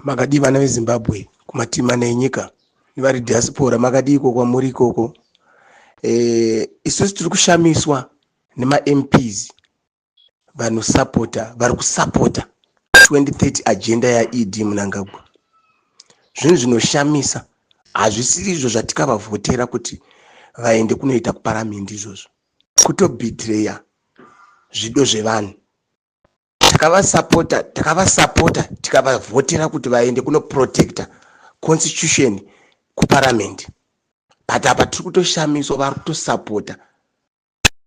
Makadii vana veZimbabwe kumativi mana enyika nevari diaspora, makadii ikoko kwamuri ikoko? Isusu tiri kushamiswa nemaMPs vanosapota, vari kusapota 2030 agenda yaED Mnangagwa. Zvinhu zvinoshamisa, hazvisiri izvo zvatikavavhotera kuti vaende kunoita kuparamende izvozvo. Kutobhitireya zvido zvevanhu. Takavasapota, takavasapota, tikavavhotera kuti vaende kunoprotecta constitution kuparamende, but apa tiri kutoshamiswa vari kutosapota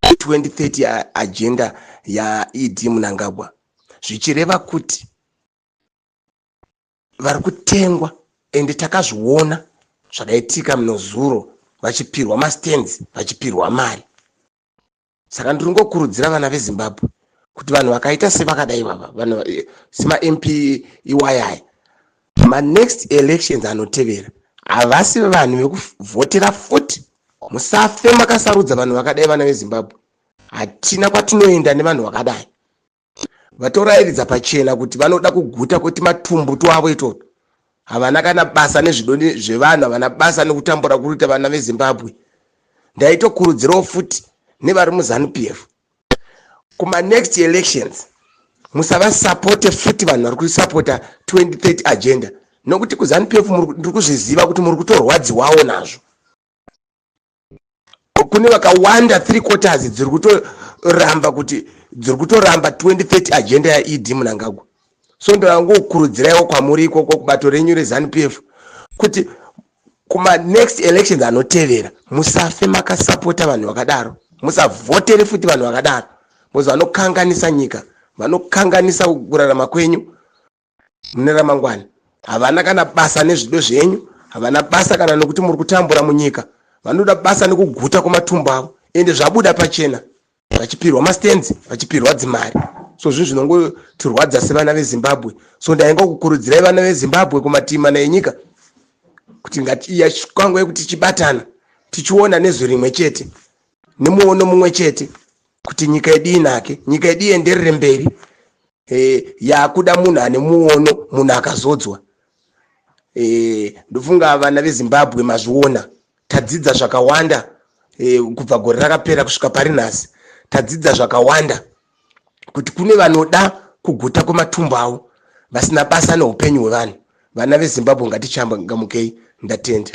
2030 agenda yaED Mnangagwa, zvichireva kuti vari kutengwa. Ende takazviona zvakaitika munozuro, vachipirwa mastands, vachipirwa mari. Saka ndiri ngokurudzira vana veZimbabwe kuti vanhu vakaita sevakadai vava, vanhu semaMP iwayaya, manext elections anotevera havasi vanhu vekuvhotera futi. Musafe makasarudza vanhu vakadai, vana veZimbabwe. Hatina kwatinoenda nevanhu vakadai. Vatorayiridza pachena kuti vanoda kuguta kuti matumbu twavo itoto. Havana kana basa nezvido zvevanhu, havana basa nekutambura kuri kuita vana veZimbabwe. Ndaitokurudzirawo futi nevari muZANU PF, kumanext elections musavasapote futi vanhu vari kusapota 2030 agenda, nokuti kuZANU PF ndiri kuzviziva kuti muri kutorwadziwawo nazvo. Kune vakawanda, three quarters dziri kutoramba, kuti dziri kutoramba 2030 agenda yaED Mnangagwa. So ndorangokurudziraiwo kwamuri ikoko kubato renyu reZANU PF kuti kumanext elections anotevera musafe makasapota vanhu vakadaro, musavhotere futi vanhu vakadaro, because vanokanganisa nyika, vanokanganisa kurarama kwenyu mune ramangwana. Havana kana basa nezvido zvenyu, havana basa kana nokuti muri kutambura munyika. Vanoda basa nekuguta kwematumbu avo, ende zvabuda pachena, vachipirwa mastands, vachipirwa dzimari. So zvinhu zvinongotirwadza sevana veZimbabwe. So ndaingokukurudzirai vana veZimbabwe kumativi mana enyika kuti ngatiya yekuti tichibatana, tichiona nezwi rimwe chete, nemuono mumwe chete, kuti nyika yedu inake, nyika yedu ienderere mberi. Yakuda munhu ane muono, munhu akazodzwa. Ndofunga vana veZimbabwe mazviona, tadzidza zvakawanda kubva gore rakapera kusvika pari nhasi. Tadzidza zvakawanda kuti kune vanoda kuguta kwematumbu avo, vasina basa neupenyu hwevanhu. Vana veZimbabwe, ngatichangamukei. Ndatenda.